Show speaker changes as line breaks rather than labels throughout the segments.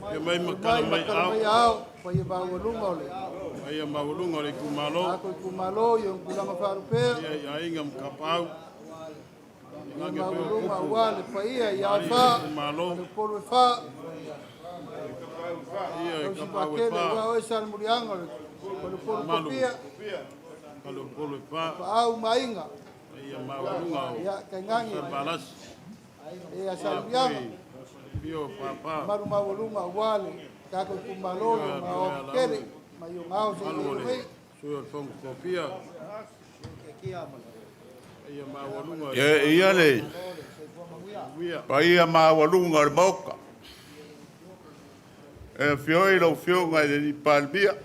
Afio mai ma tala mai ao. Paia maualuga o le itumalo. Paia i aiga ma tapaau. Tainane pea o tupu ma alii o le itumalo. Paia i tapaau e fa, mamalu i faleupolu e fa, paia maualuga o Salevalasi. Ia foi afio o Papa, afio Tuialauli, mamalu o le Sui o le Fono Tofia, paia maualuga i
Ia e ia le
Manuia.
paia maualuga o le Maota. E afio ai lau Afioga i le Palemia,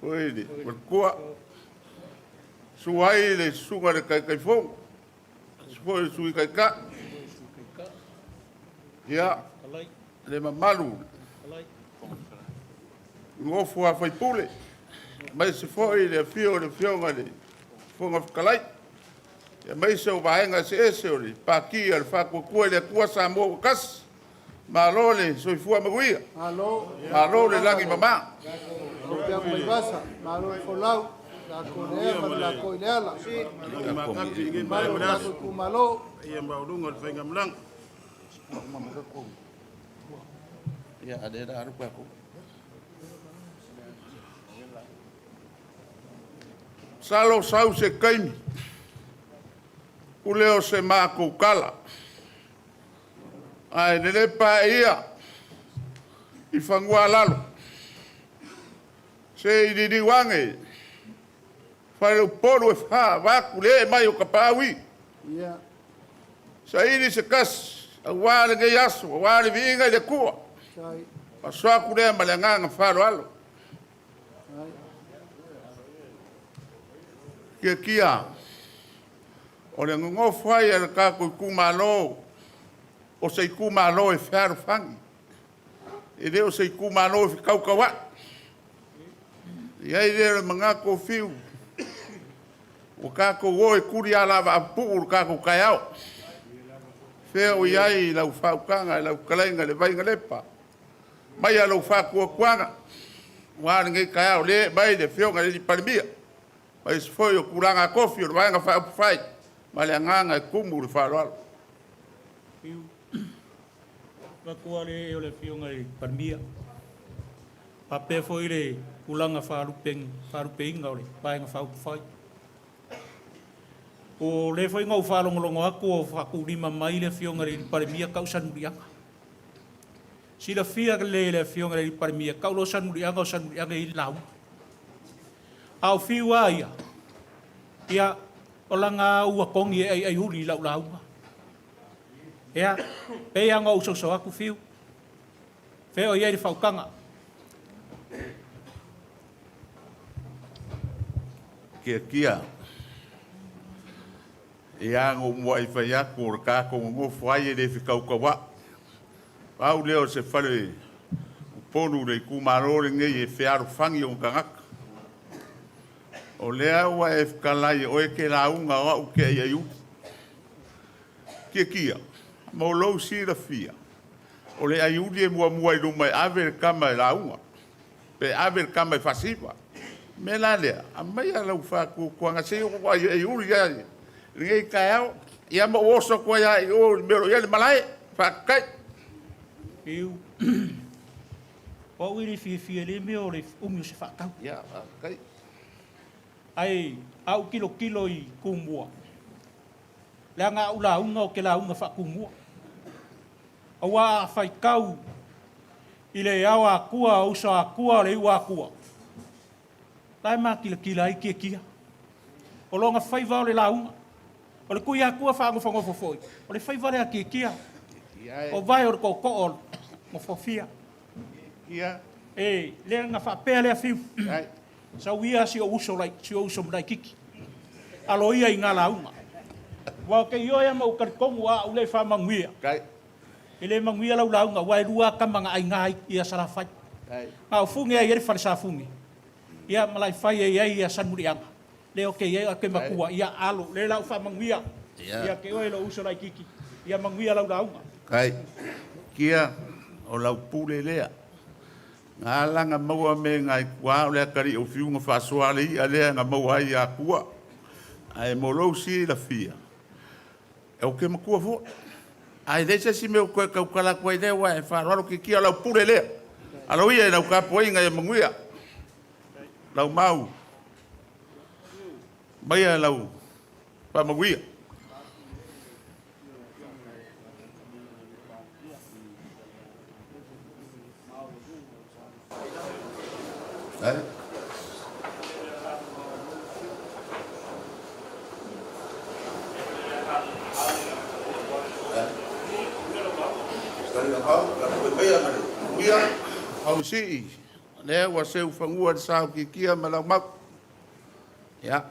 foi le Faletua, susu ai le Susuga i le Taitaifono, susu foi le Sui Taitai, ia, le mamalu i le nofo a sui usufono, aemaise foi le afio o le Afioga i le Fofoga Fetalai, aemaise o Vaega eseese o le Pati a le Faatuatua i le Atua Samoa ua Tasi. Malo le soifua manuia, malo le lagi e mama.
Manuia ma le lagi matagi i lenei malae ma le aso. Paia maualuga o le faigamalaga.
Masalo sau se taimi, pule o se matou tala, ae lelepa ae ia i fanua alalo, se i liliu ane faleupolu e fa, vaeatu le ee mai o tapaau ia, saili se tasi aua lenei aso, aua le viiga i le Atua. Faso atu lea ma le agaga faaaloalo. Tiatia, o le nonofo ai a le tatou itumalo, o se itumalo e fealofani, e le o se itumalo e fetautauai. Ona i ai lea o le manatu o Fiu, ua tatou o e tuli alavaa pupuu lo tatou taeao. Fea o i ai lau faautaga i lau fetalaiga i le Vainalepa? Aumaia lou faatuatuaga aua lenei taeao, o lea e ee mai le Afioga i le Palemia, aemaise foi o tulaga tofi o le Vaega Faaupufai, ma le agaga e tumu i le faaaloalo.
Vaeatu le ee o le Afioga i le Palemia, faapea foi le tulaga faalupeina o le Vaega Faaupufai. O lea foi na ou faalogologo atu o faatulima mai le Afioga i le Palemia tau Salemuliaga. Silafia lelei e le Afioga i le Palemia, tau loa Salemuliaga o Salemuliaga e i ai le lauga. A o Fiu lava ia, ia, o lana ua togi e aiaiuli i lau lauga. Ia, pei lava ona ou soso atu Fiu, fea o i ai le faautaga?
Tiatia, ia na ou muai fai atu o le tatou nonofo ai e le fetautauai. Pau lea o se fale Upolu i le itumalo lenei e fealofani ona tagata. O lea ua e fetalai o oe e te lauga o au ou te aiaiuli. Tiatia, mo lou silafia, o le aiuli e muamua i luma e ave le tama e lauga, pe ave le tama e faasiva. O le mea la lea, aumaia lau faatuatuaga se i ou aiaiuli ai i lenei taeao, ia ma ou oso atu ai lava i o i le mea o lo o i ai le malae. Faafetai.
Fiu, o au e le fiafia i lea mea o le umi o se faatau.
Ia, faafetai.
Ae a ou tilotilo i Tumua, leaga a ou lauga ou te lauga faa-Tumua. Aua a faitau i le ao Atua, uso Atua, le iu Atua, la e matilatila ai Tiatia. O lona faiva o le lauga. O le Tuiatua faanofonofo foi, o le faiva lea a Tiatia. O vae o le tootoo o Nofofia. E lea na faapea lea Fiu. Sau ia si ou uso, si ou uso laitiiti. Alo ia i ngā lauga. Aua ou te ioe ma ou talitonu a au le faamanuia. E le manuia lau lauga, aua e lua tama na aiga ai ia Salafai. Na o Fune ai ai le fale Safune, ia ma Laifai ai ai ia Salemuliaga. Lea ou te i ai ae ou te matua, ia alo, lea la ua faamanuia ia te oe lou uso laitiiti. Ia manuia lau lauga.
Kai kia o lau pule lea. Ngā langa maua me ngai kua o lea kari o fiunga whasoa le i a lea ngā maua ai a kua. Ae mo lou si la fia. E o ke makua fo. Ae le se si me o koe kaukala koe lea wa e wharoaro ki kia lau pule lea. Alo ia e lau kapoinga e manguia. Lau mau. Maia lau whamaguia. Ai. Ia, hausii, lea ua seu fagua le sa o Kikia ma lau mau. Ia,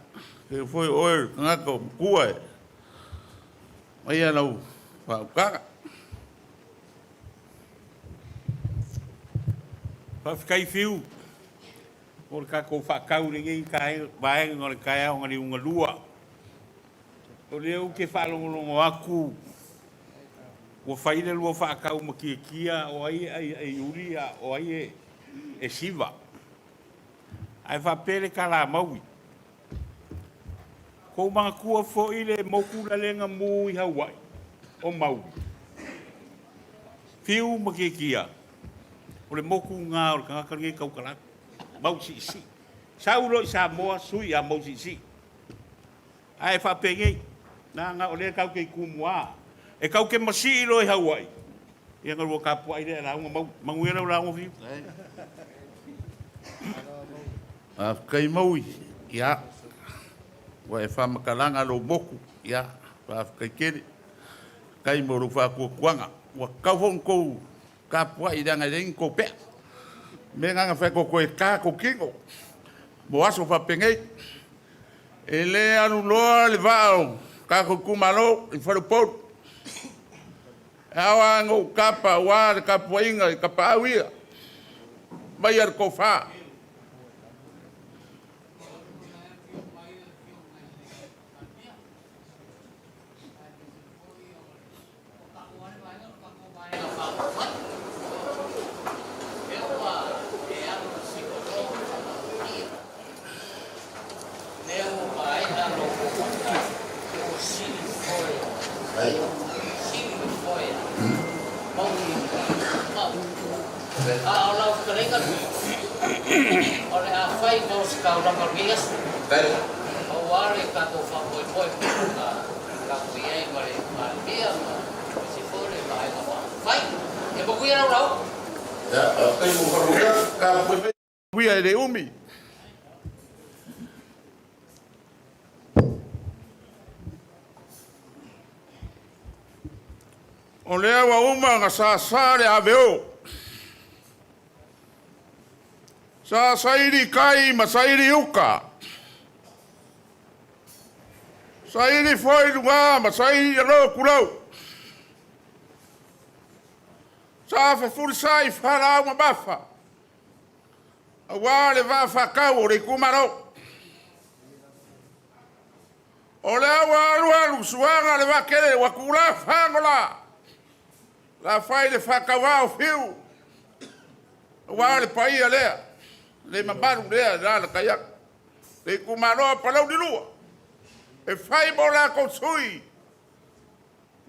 ke foi oe kangaka o makua e. Maia lau faaukaga.
Faafetai Fiu mo le tatou faatau i lenei vaega o le taeao na liugalua. O lea ou te faalogologo atu ua fai le lua faatau ma Tiatia o ai e aiaiuli a o ai e siva. Ae faapea le tala a Maui, tou manatua foi le motu lale na mu i Hawaii o Maui. Fiu ma Tiatia, o le motu lena o le tagata lenei tautala atu, Mausiisii. Sau loa i Samoa, sui ia Mausiisii. Ae faapenei, leaga o lea tatou te i Tumua, e tatou te masii loa i Hawaii, ia ona lua tapuai lea e lauga Maui. Manuia lau lauga Fiu.
Faafetai Maui, ia, ua e faamatalaga lou motu, ia, faafetai tele. Faafetai mo lou faatuatuaga. Ua tatau foi ona outou tapuai leaga e leai ni tou pea. O le mea lena na fai atu ai toe ta tou tino mo aso faapenei. E le alu loa le vaa o tatou itumalo i faleupolu. E ao lava ona ou tapa aua le tapuaiga i tapaau ia, maia le tofa. Uia e le umi. O lea ua uma ona sasa le aveo. Sa saili kai ma saili uka. Saili foi luga ma saili alo kulau. Sa fefulisai falaau mamafa. Aua le vaafakau o le itumalo. O lea ua alualu suaga le vaatele ua tula fagola. La fai le faatauā o Fiu. Aua le paia lea, le mamalu lea e alalatai atu. Le itumalo o Palauli 2, e fai mo latou sui,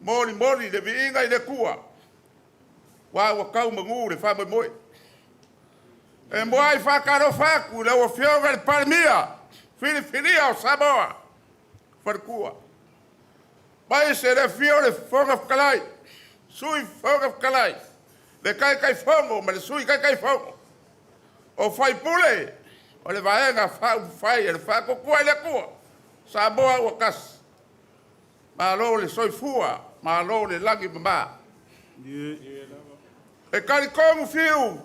molimoli le viiga i le Atua, aua ua tau manu le faamoemoe. E muai faatalofa atu i lau Afioga i le Palemia, filifilia o Samoa, faletua. Aemaise le afio o le Fofoga Fetalai, Sui Fofoga Fetalai, le Taitaifono ma le Sui Taitaifono, o sui usufono o le Vaega Faaupufai a le Faatuatua i le Atua, Samoa ua tasi. Malo le soifua, malo le lagi e mama. E talitonu Fiu,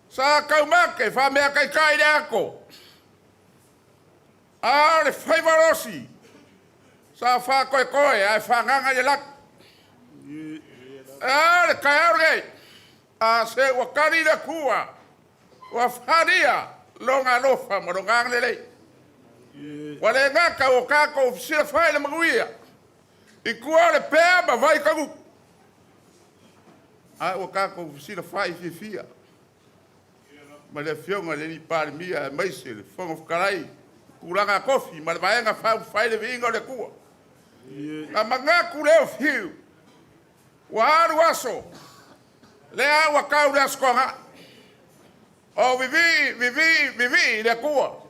sa taumate faameataitai le ato, a o le faiva olosi sa faatoetoe ae faaagaga i le lagi. A o le taeao lenei, a se ua tali le Atua, ua faaalia Lona alofa ma Lona agalelei. Ua le gata ua tatou fesilafai i le manuia, I tua o Lepea ma Vaikagutu. Ae ua tatou fesilafa'i fiafia ma le Afioga i le Alii Palemia aemaise le Fofoga Fetalai i tulaga tofi ma le Vaega Faaupufai le Viiga o le Atua. Na manatu lea o Fiu, ua alu aso, lea ua tau le Aso Toonai, o vivii, vivii, vivii i le Atua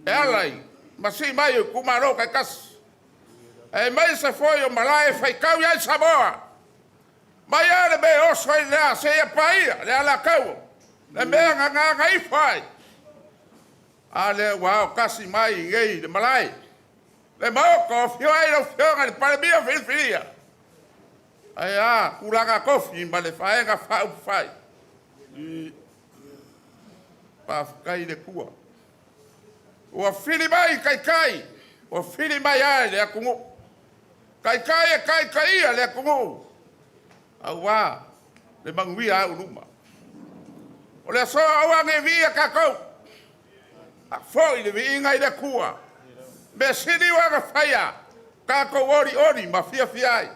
e ala i masii mai o itumalo taitasi, aemaise foi o malae e faitau i ai Samoa, mai lava le mea e oso ai le la seia paia le alataua, le mea na gagaifo ai, a lea ua aotasi mai i inei i le malae, le Maota o afio ai lau Afioga i le Palemia filifilia, ae a tulaga tofi ma le Vaega Faaupufai. Faafetai i le Atua ua fili mai taitai, ua fili mai lava e le atunuu, taitai e taitaia le atunuu aua le manuia auiluma. O le aso, aua ne i viia tatou, a foi le viiga i le Atua. Mea sili ua na faia, tatou olioli ma fiafia ai.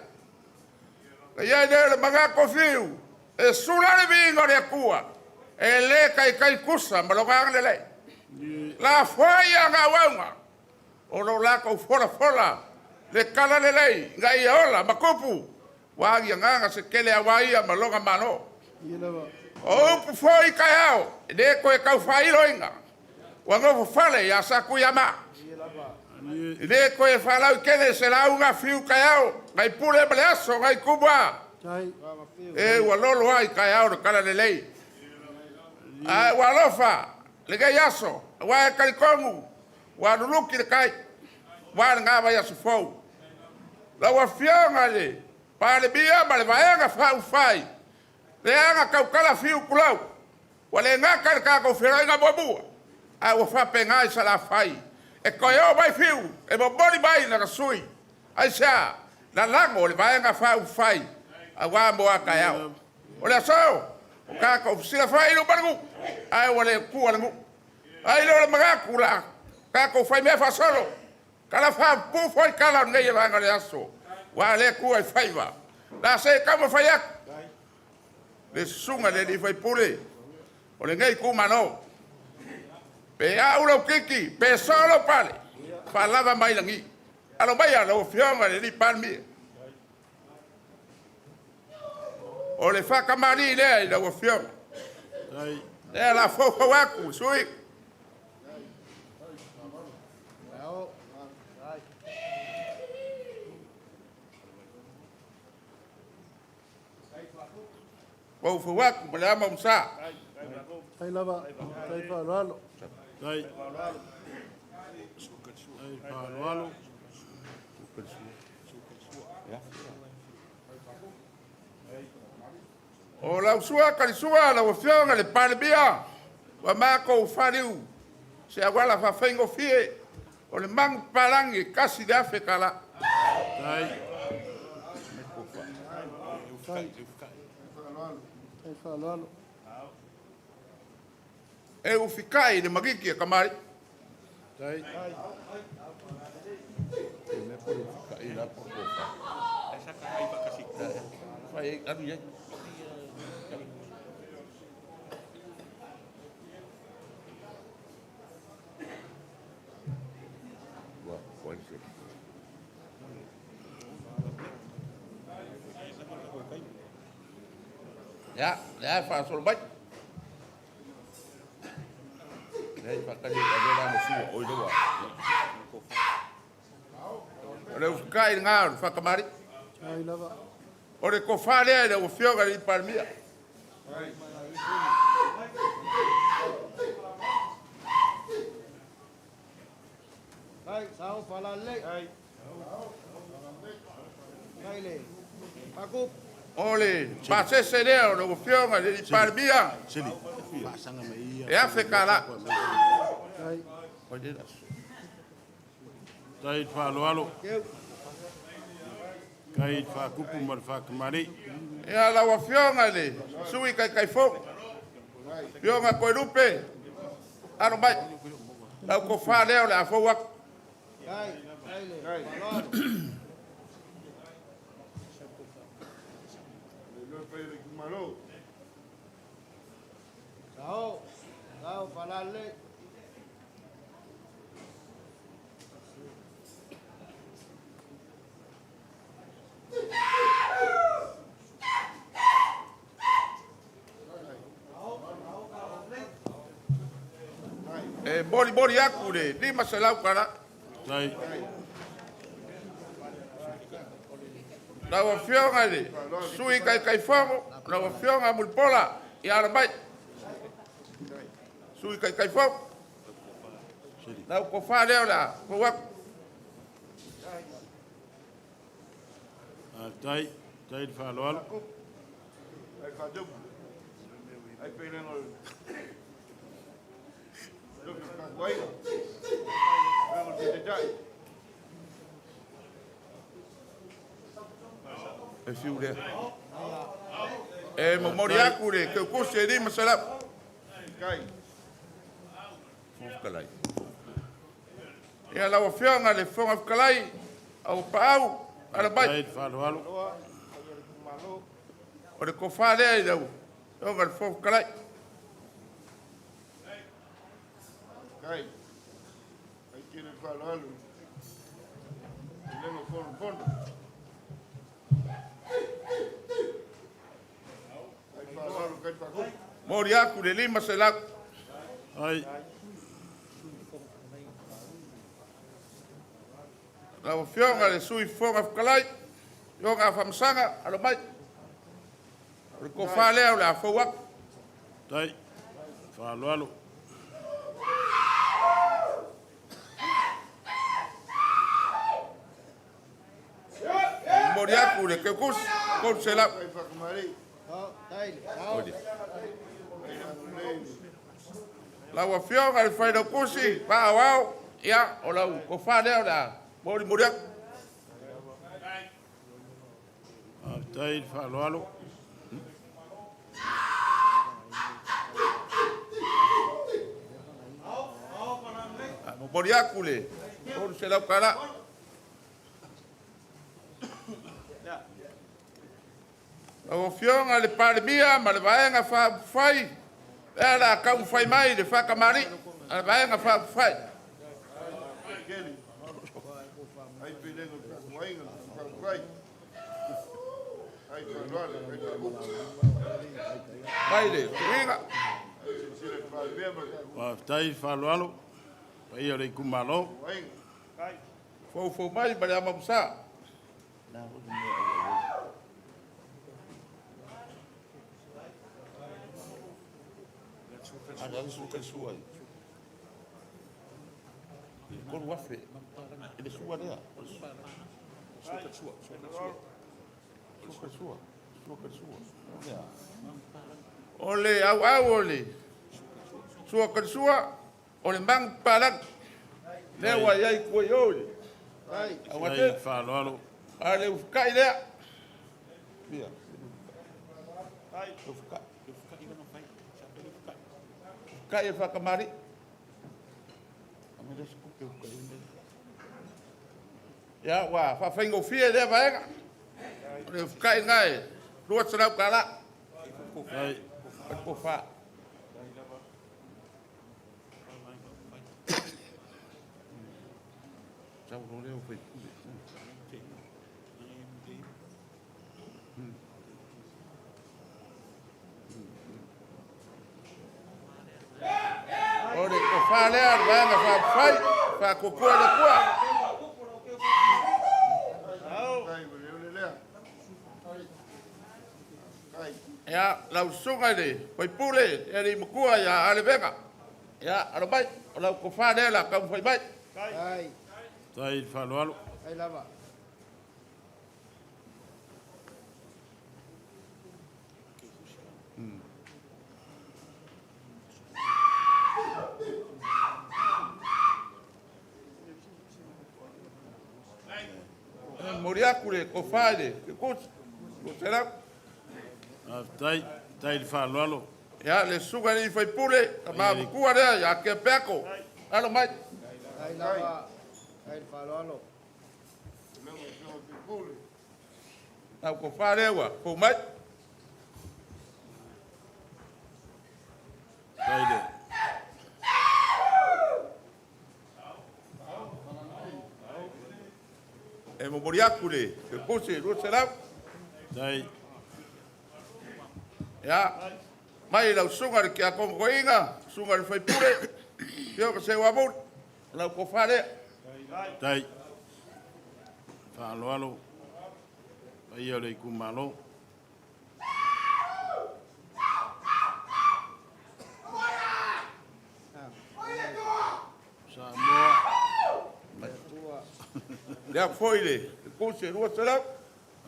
Ona i ai lea o le manatu o Fiu, e sula le viiga o le Atua, e le taitai tusa ma lona agalelei. Lafoai a auauna o lo o latou folafola le talalelei ina ia ola ma tupu, ua aliagaga se tele aua ia ma lona Malo. O upu foi i taeao, e le toe tau faailoina, ua nofofale ia Satuiamaa. E le toe faalautele se lauga a Fiu taeao, nai pule ma le aso nai Tumua. E ua lolo lava i taeao le talalelei. Ae ua alofa lenei aso, aua e talitonu ua luluti le tai aua lena vaiaso fou. Lau Afioga i le Palemia ma le Vaega Faaupufai, lea na tautala Fiu, tulou, ua le gata i le tatou feiloaiga muamua, ae ua faapena i Salafai e toe oo mai Fiu e momoli mai lana sui. Aisea? Lalago le Vaega Faaupufai aua mo a taeao. O le aso, ua tatou fesilafai i luma o le nuu, ae ua le tuua le nuu. Ai lea o le manatu o le a tatou faimea faasolo, tala faapupuu foi tala o lenei vaega o le aso, aua o lea e tua i faiva. O le a se taumafai atu le susuga i le sui usufono o lenei itumalo. Pe au lou titi, pe soo lou pale, faalava mai lagi. Alo maia lau Afioga i le Palemia. O le faatamalii lea i lau Afioga. Lea la foufou atu le sui. Foufou atu ma le ama ua sa.
Tai lava, tai faaaloalo. Tai faaaloalo.
O lau sua talisua lau Afioga i le Palemia, ua matou faliu se auala faafaigofie o le manupapalagi e $1,000.
Tai faaaloalo.
E ufikai le magiki e kamari.
Tai.
Ia, lea e faasolo mai. O le ufikai lena o le faakamali'i.
Tai lava.
O le tofa lea i lau Afioga i le Palemia.
Tai, sao falalei. Tai le. Paku.
O le pasese lea o lau Afioga i le Palemia e $1,000.
Tai.
Tai faaaloalo. Tai faakupu ma le faakamali'i.
Ia lau Afioga i le Sui Taitaifono, Afioga Toelupe, alo mai. Lau tofa lea o le a fou atu.
Tai, tai le. Faaaloalo. Sao, sao Falalalei.
E molimoli aku le 500 tala.
Tai.
Lau Afioga i le Sui Taitaifono, lau Afioga Mulipola, ia alo mai. Sui Taitaifono. Lau tofa lea o le a fou atu.
Tai, tai le faaaloalo.
E fiu lea. E momoli aku le keukusi e 500. Fofoga Fetalai. Ia lau Afioga i le Fofoga Fetalai, au paau, ala mai.
Tai le faaaloalo.
O le tofa lea i lau Afioga i le Fofoga Fetalai. Moli aku le 500.
Tai.
Lau Afioga i le Sui Fofoga Fetalai, Afioga Afamasaga, alo mai. O le tofa lea o le a fou atu.
Tai. Faaaloalo.
Momoli aku le keukusi, 300.
Sao, tai, sao.
Lau Afioga i le Failautusi, Faaauau, ia, o lau tofa lea o le a molimoli atu.
Tai le faaaloalo.
Momoli aku le 300 tala. Lau Afioga i le Palemia ma le Vaega Faaupufai, lea o le a taumafai mai le faakamali'i a le Vaega Faaupufai. Mai le tuiga.
Faafetai le faaaloalo. Paia o le itumalo.
Foufou mai ma le amamusa. E le sua lea. Sua ka sua, sua ka sua. Sua ka sua, sua ka sua. O le auau o le sua ka sua, o le magu papalagi. Lea ua i ai tua i o i le
Tai.
Tai le
augatele.
faaaloalo.
A le ufukai lea. Ia. Ufukai. Ufukai e whakamari. Ia, ua faafaigofie lea vaega. O le ufukai lena e 200 tala.
Tai.
O le tofa. Sau lo lea o faipule. O le tofa lea o le vaega faaupufai, faatuatua i le Atua. Ia, lau susuga i le faipule, le alii matua ia Alevega. Ia, alo mai, o lau tofa lea o le a taumafai mai.
Tai.
Tai le faaaloalo.
Tai lava.
E momoli aku le tofa i le kekusi, lo te lau.
Faafetai. Tai le faaaloalo.
Ia, le susuga i le faipule, tama matua lea ia Kepeako. Alo mai.
Tai lava. Tai le faaaloalo.
Lau tofa lea ua fou mai.
Tai le.
E momoli atu le keukusi 200.
Tai.
Ia, mai lau susuga i le Tiakono Toeaina, susuga i le Faipule, Afioga Seuamuli, o lau tofa lea.
Tai. Faaaloalo paia o le itumalo. Samoa.
Lea foi le keukusi 200.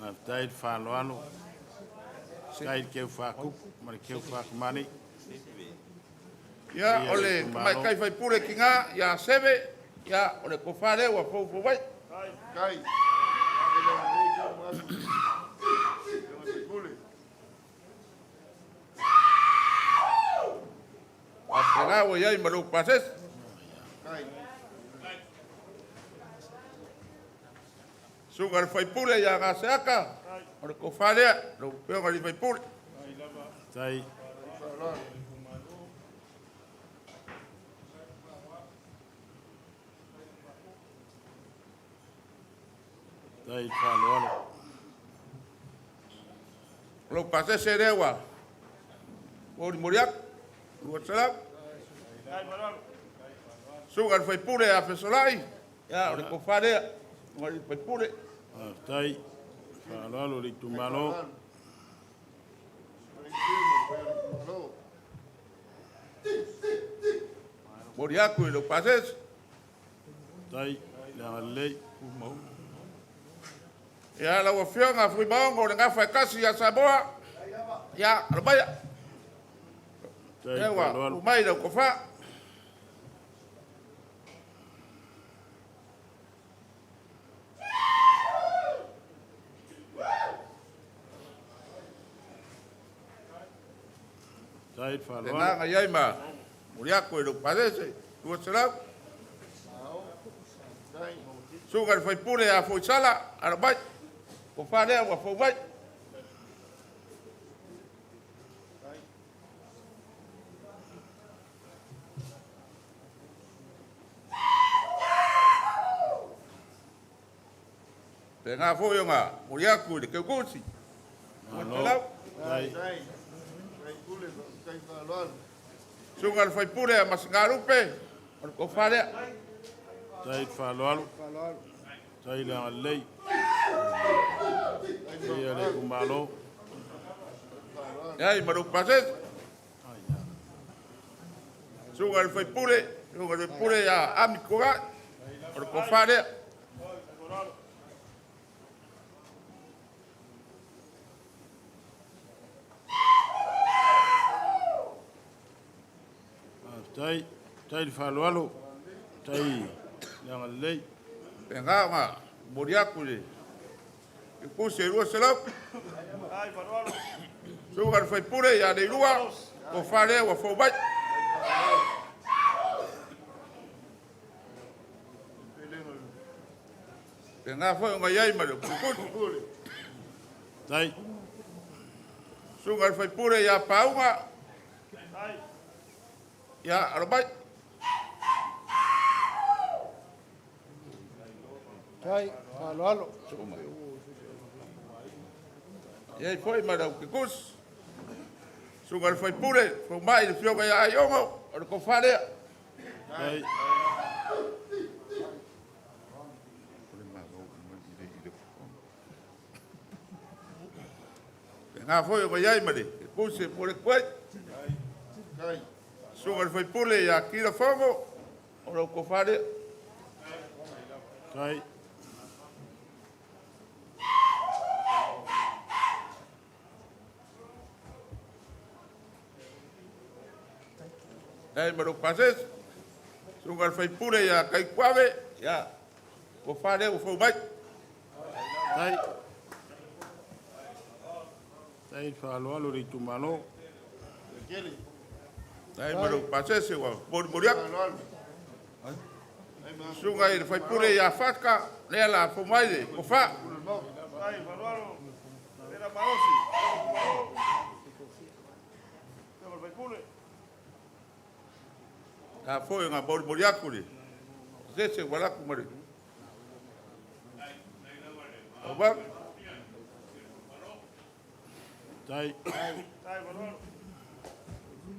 Faafetai le faaaloalo. Faafetai le keu faakupu ma le keu faakamani.
Ia, o le tamaitai faipule tina ia Seve, ia, o le tofa lea ua foufou mai. Faapena ua i ai ma lou pasese. Susuga i le faipule ia Gaseata, o le tofa lea, lau Afioga i le faipule.
Tai. Tai le faaaloalo.
O lou pasese lea ua molimoli atu, 200. Susuga i le faipule ia Fesolai, ia, o le tofa lea, susuga i le faipule.
Faafetai faaaloalo le itumalo.
Momoli atu i lou pasese.
Tai le agalelei.
Ia, lau Afioga Fuimaono o le gafa e tasi ia Samoa, ia, alo maia,
Tai le
lea ua
faaaloalo.
tuu mai lau tofa.
Tai le
Le
faaaloalo.
naga i ai ma momoli atu i lou pasese, 200. Susuga i le faipule ia Foisala, alo mai, tofa lea ua fou mai. Pena foi ona momoli atu i le keukusi,
Malo.
200.
Tai.
Susuga i le faipule ia Masagalupe, o le tofa lea.
Tai le faaaloalo. Tai le agalelei. Paia le itumalo.
E ai ma lou pasese. Susuga i le faipule, susuga i le faipule ia Ami Koga, o le tofa lea.
Faafetai. Tai le faaaloalo. Tai le agalelei.
Pena ona momoli atu i le keukusi e 200. Susuga i le faipule ia Leilua, tofa lea ua fou mai. Pena foi ona i ai ma le keukusi.
Tai.
Susuga i le faipule ia Pauga, ia alo mai.
Tai, faaaloalo.
I ai foi ma lau keukusi. Susuga i le faipule, fou mai le afioga ia Aiogo, o le tofa lea.
Tai.
Pena foi ona i ai ma le keukusi e momoli atu ai. Susuga i le faipule ia Kila Fogo, o lau tofa lea.
Tai.
E ai ma lou pasese. Susuga i le faipule ia Kaikuave, ia, tofa lea ua fou mai.
Tai. Tai le faaaloalo le itumalo.
E ai ma lou pasese ua molimoli atu. Susuga i le faipule ia Faka, lea la fou mai le tofa. A foi nga molimoli aku le sese ua laku ma le Ova.
Tai.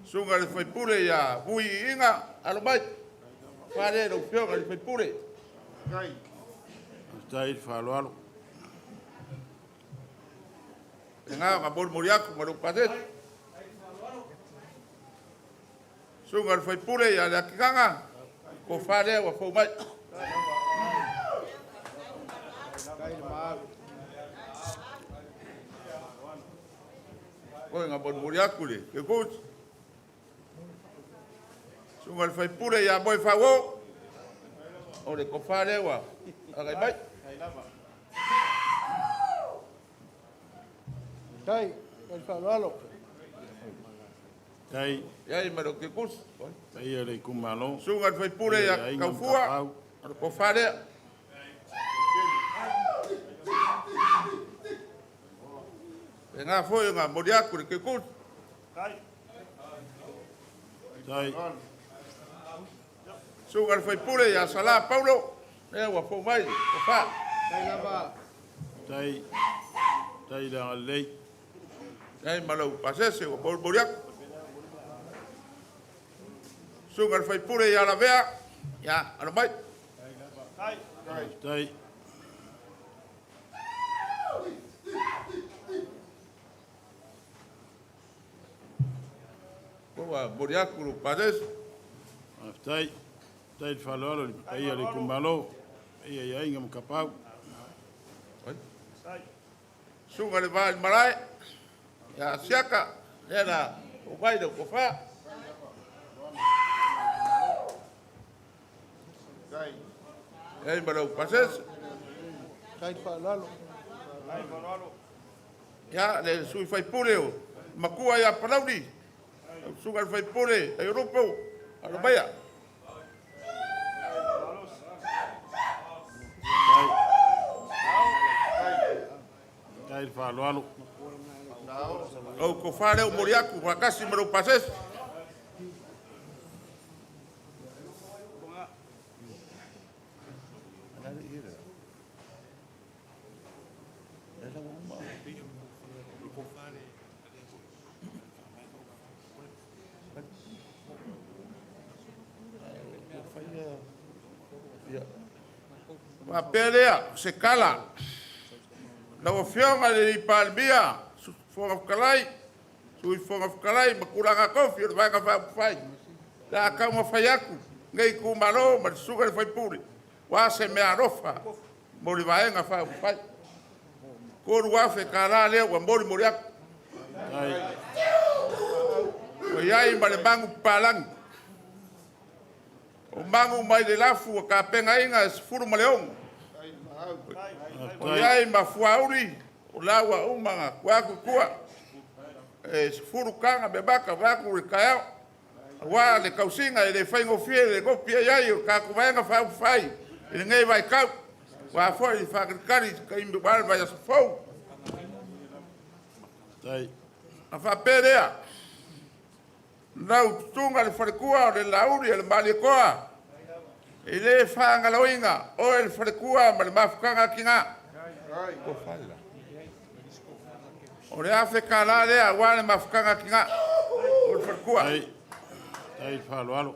Suga le faipule ia Vui Iiga, alo mai. Fale lau Afioga i le faipule.
Tai le faaaloalo.
Lena nga molimoli aku ma lou pasese. Suga le faipule ia Leatigaga, ko fale ua fou mai. Oi nga molimoli aku le kekusi. Suga le faipule ia Moe Fauo, o le kofa lea ua agai mai.
Tai, le faaaloalo.
Tai.
Iai ma le kekusi.
Tai le itumalo.
Suga le faipule ia
Aiga ma
Kaufua,
Tapaau.
o le kofa lea. E ngā foi ngā mori aku le kekusi.
Tai.
Suga le faipule ia Sala Paulo, lea ua fou mai, kofa.
Tai. Tai le agalelei.
Iai ma lau pasese ua molimoli aku. Suga le faipule ia Lavea, ia alo mai.
Tai.
Ua mori aku lau pasese.
Tai. Tai le faaaloalo i le paia o le itumalo. Paia i aiga ma Tapaau.
Suga le va i le malae, ia Siaka, lea na fou mai lau kofa. Iai ma lau pasese. Ia le sui faipule o Makua ia Palauli. Lau suga le faipule ai Rupo, alo maia.
Tai le faaaloalo.
Lau kofa lea o moli aku, faatasi ma lau pasese. Faapea lea, se kala. Lau Afioga i le Palemia, Fofoga Fetalai, Sui Fofoga Fetalai ma tulaga tofi o le Vaega Faaupufai, le a taumafai atu lenei itumalo ma le susuga i le faipule, ua se meaalofa mo le Vaega Faaupufai. $3,000 lea ua molimoli atu. Ua i ai ma le magu papalagi. O magu mai le lafu ua tapenaina e 16. Ua i ai ma fuauli, o la ua uma na tua atu i tua. E 10 taga meamata vaeatu le taeao. Aua le tausiga e le faigofie le nopi ai ai o le tatou Vaega Faaupufai i lenei vaitau. Ua foi le faatalitali i se taimi aua le vaiaso fou. Na faapea lea, lau tutuga le faletua o le Lauli o le Malietoa, e le faagaloina oe le faletua ma le mafutaga a tina. O le $1,000 lea aua le mafutaga a tina o le faletua.
Tai le faaaloalo.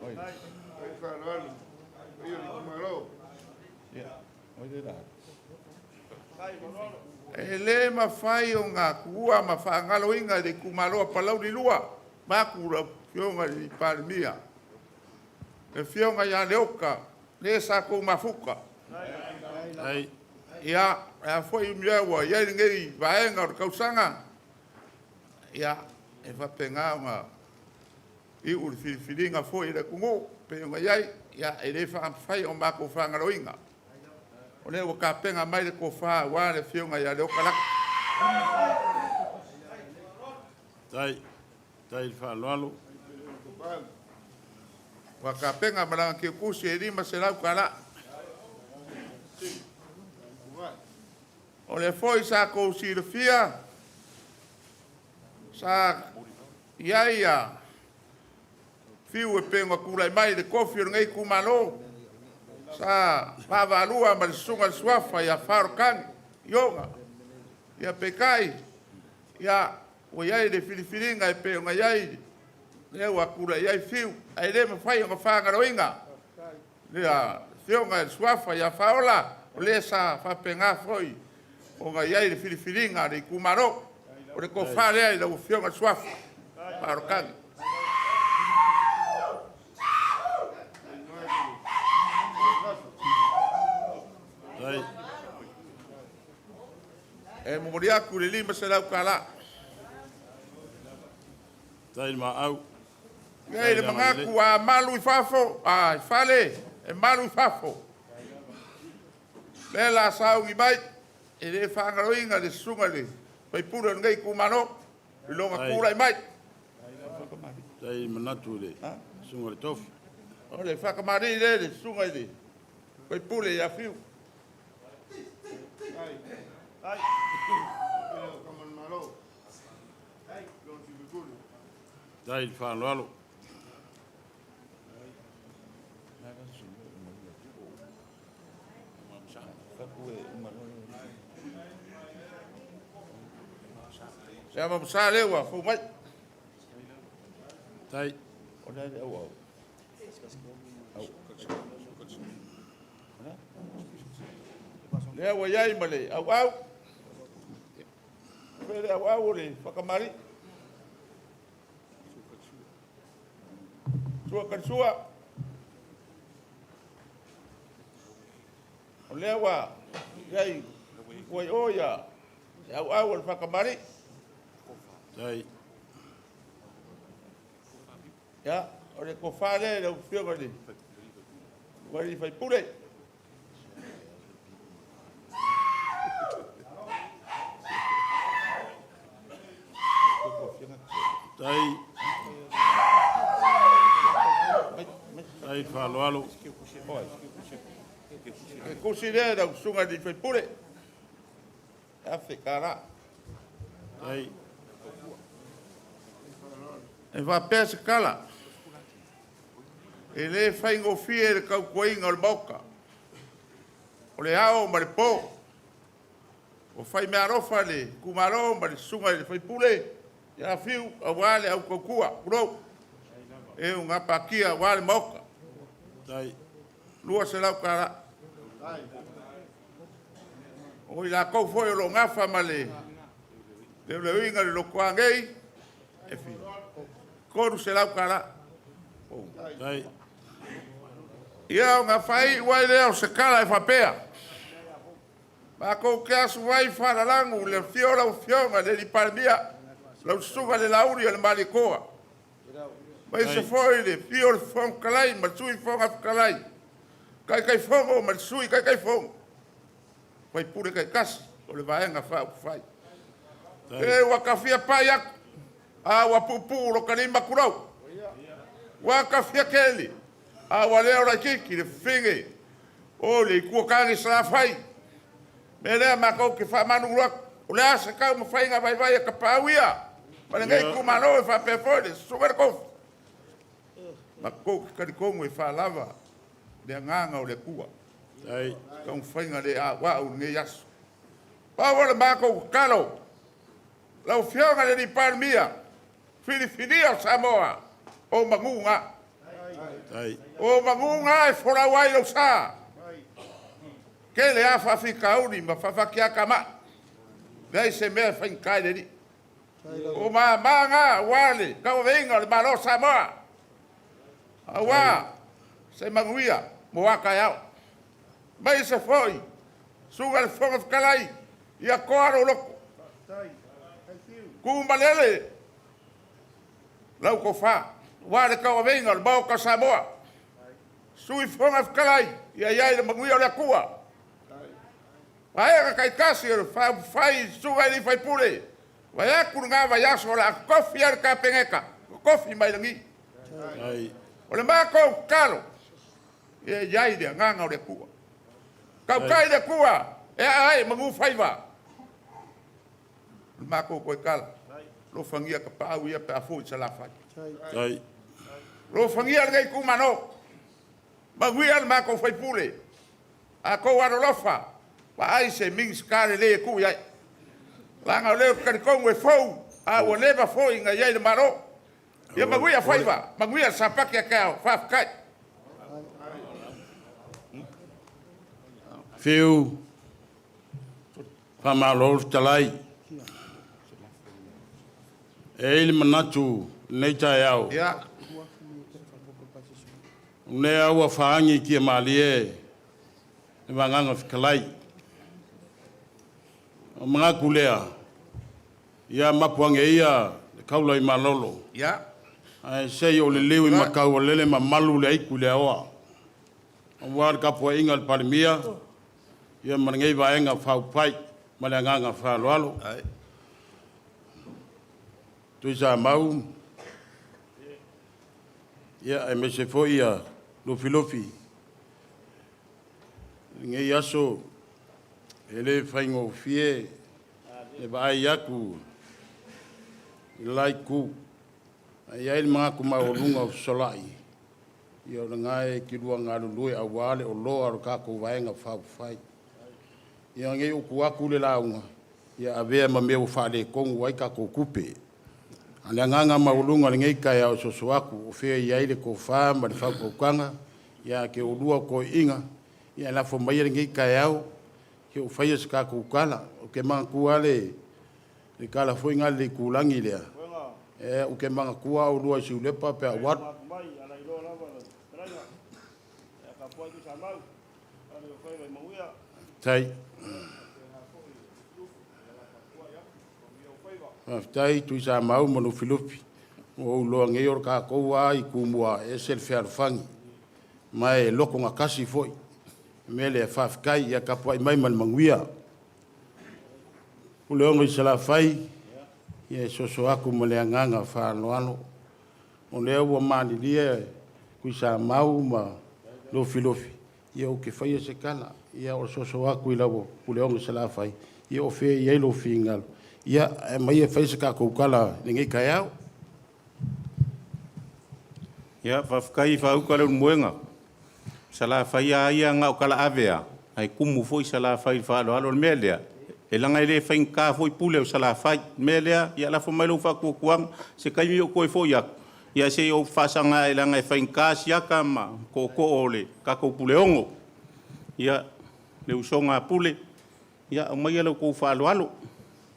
E le mafai ona tuua ma faagaloina i le itumalo a Palauli 2, vaeatu lau Afioga i le Palemia. Le Afioga ia Leota, le sa tou mafuta. Ia, e a foi mea ua i ai lenei vaega o le tausaga, ia, e faapena ona iu le filifiliga foi i le atunuu, pei ona i ai, ia, e le mafai ona matou faagaloina. O lea ua tapena mai le tofa aua le Afioga ia Leota Laki.
Tai. Tai le faaaloalo.
Ua tapena ma lana tiutusi e $500. O le foi sa tou silafia, sa i ai a Fiu e pei ona tulai mai i le tofi o lenei itumalo, sa vaavaalua ma le Susuga i le Suafa ia Faolotagi Iona. Ia peitai, ia, ua i ai le filifiliga e pei ona i ai lea ua tulai ai Fiu, ae le mafai ona faagaloina le Afioga i le Suafa ia Faaola, o le sa faapena foi ona i ai le filifiliga a le itumalo. O le tofa lea i lau Afioga i le Suafa Faolotagi. E momoli atu le $500.
Tai maau.
Ia i le manatu a malu i fafo, a i fale, e malu i fafo. Le la sauni mai, e le faagaloina le susuga i le faipule o lenei itumalo i lona tulai mai.
Tai manatu i le susuga i le tofi.
O le faakamalii lea i le susuga i le faipule ia Fiu.
Tai le faaaloalo.
Se ama masa lea ua fou mai.
Tai.
O le au au. Lea ua i ai ma le auau. Fe le auau o le whakamari. Sua karisua. O lea ua i ai ua i o ia le auau o le whakamari.
Tai.
Ia, o le tofa lea i lau Afioga i le faipule.
Tai. Tai le faaaloalo.
E kusi lea i lau susuga i le faipule. $1,000.
Tai.
E faapea se tala, e le faigofie le tautuaina o le Maota, o le ao ma le po. Ua fai meaalofa le itumalo ma le susuga i le faipule ia Fiu aua le au tautua, tulou, e gapatia aua le Maota.
Tai.
$200. O i latou foi o lo o nafa ma le leoleoina o le lotoa nei, e $300.
Tai.
Ia, ona faaiu ai lea o se tala e faapea, matou te asu ai faalalagu i le afio o lau Afioga i le Palemia, lau Susuga i le Lauli o le Malietoa, aemaise foi le afio o le Fofoga Fetalai ma le Sui Fofoga Fetalai, Taitaifono ma le Sui Taitaifono, sui usufono taitasi o le Vaega Faaupufai. E ua ta fia pai atu, a ua puupuu lo ta lima tulou. Ua ta fia tele, a ua leo laitiiti le fafine o le Itu o Tane i Salafai. O le mea lea matou te faamalulu atu, o le a se taumafaiga vaivai a tapaau ia ma lenei itumalo e faapea foi le susuga i le tofi, matou te talitonu e faalava le agaga o le Atua.
Tai.
Taumafaiga le auau i lenei aso. Pau o le matou tatalo, lau Afioga i le Palemia, filifilia o Samoa, o manu na.
Tai.
O manu na e folau ai lou sa. Tele lava faafitauli ma faafatiatamai, leai se mea e faigata i le Alii. O mama na aua le tauaveina o le Malo o Samoa, aua se manuia mo a taeao. Aemaise foi, susuga i le Fofoga Fetalai, ia toa lou loto, tu malele lau tofa, aua le tauaveina o le Maota o Samoa. Sui Fofoga Fetalai, ia i ai le manuia o le Atua. Vaega taitasi o le Faaupufai i susuga i sui usufono, vaeatu lena vaiaso o le a totofi ai le Kapeneta, totofi mai lagi.
Tai.
O le matou tatalo, ia i ai le agaga o le Atua. Tautai le Atua e aa ai manu faiva. O le matou toe tala, alofagia tapaau ia pe a foi i Salafai.
Tai.
Lofagia lenei itumalo, manuia le matou sui usufono, a outou alolofa, vaai se Minisita lelei e tuu i ai, leaga o lea ou te talitonu e fou, a ua leva foi ona i ai i le Malo. Ia manuia faiva, manuia le Sapati a taeao, faafetai.
Fiu, faamalo le fetalai. E i ai le manatu i lenei taeao, o lea ua faagi i tiamalie le vagaga fetalai. O manatu lea, ia mapu ane ia le taula i malolo, ae se i ou liliu i mataualele ma malu le aitu i le aoa, aua le tapuaiga a le Palemia ia ma lenei Vaega Faaupufai ma le agaga faaaloalo. Tuisamau, ia aemaise foi ia Lufilufi. I lenei aso e le faigofie le vaai atu i le la itu, ae i ai le manatu maualuga o fesolai, ia o lena e te lua galulue aua le oloa o le tatou Vaega Faaupufai. Ia ne i ou tu atu le lauga, ia avea ma mea ua faaletonu ai tatou tupe. A o le agaga maualuga o lenei taeao e soso atu, o fea e i ai le tofa ma le faautautaga ia te oulua o toeaiina, ia lafo maia lenei taeao se i ou faia se tatou tala. Ou te manatua lava le tala foi lena i le itulagi lea, ou te manatua lava oulua i Siulepa pe a ou alu. Faafetai. Faafetai Tuisamau ma Lufilufi. Ua ou iloa nei o le tatou lava i Tumua, e ese le fealofani, ma e lotogatasi foi. O le mea lea, faafetai, ia tapuai mai ma le manuia. Puleono i Salafai, ia e soso atu ma le agaga faaaloalo. O lea ua malilie Tuisamau ma Lufilufi, ia ou te faia se tala. Ia o le soso atu i lau Puleono i Salafai, ia o fea e i ai lou finagalo, ia aumai e fai se tatou tala i lenei taeao.
Ia, faafetai i faauta Leulumoega. O Salafai lava ia na o talaave lava, ae tumu foi Salafai i le faaaloalo. O le mea lea, e leaga e le faigata foi pule o Salafai. O le mea lea, ia lafo mai lou faatuatuaga, se taimi ou toe foi atu, ia se i ou faasaga ae leaga e faigata siaka ma tootoo o le tatou Puleono. Ia, le usoga a Pule, ia aumaia la outou faaaloalo.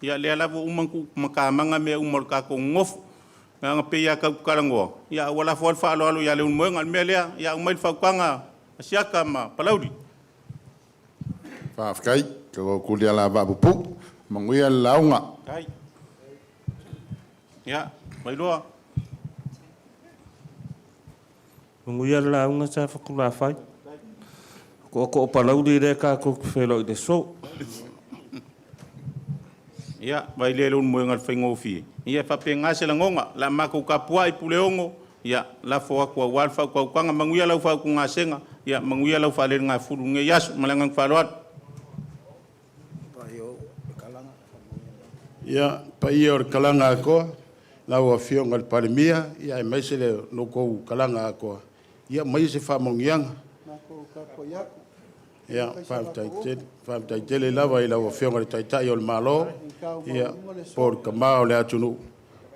Ia o lea lava ua uma ona tuu matamaga mea uma o le tatou nonofo. Leaga e pei lava tatou te talanoa, ae ua lafo lava le faaaloalo ia Leulumoega. O le mea lea, ia aumai le fautuaga a Asiata ma Palauli.
Faafetai, tuli lava vaapuupuu. Manuia le lauga.
Ia, Vailoa.
Manuia le lauga Safotulafai. O tootoo o Palauli lea tatou te feiloai i le aso.
Ia, vaai lea i Leulumoega i le faigofie. Ia e faapena se lagona. O le a matou tapuai Puleono, ia lafo atu aua le faautautaga. Manuia lau faautugasega, ia manuia lau faaleligafulu i lenei aso. Ma le agaga faaaloalo.
Ia, paia o le Kalaga atoa, lau Afioga i le Palemia, aemaise lo outou Kalaga atoa, ia maia se faamanuiaga. Ia, faafetai tele, faafetai tele lava i lau Afioga i le Taitai o le Malo, ia, po o le Tama o le atunuu,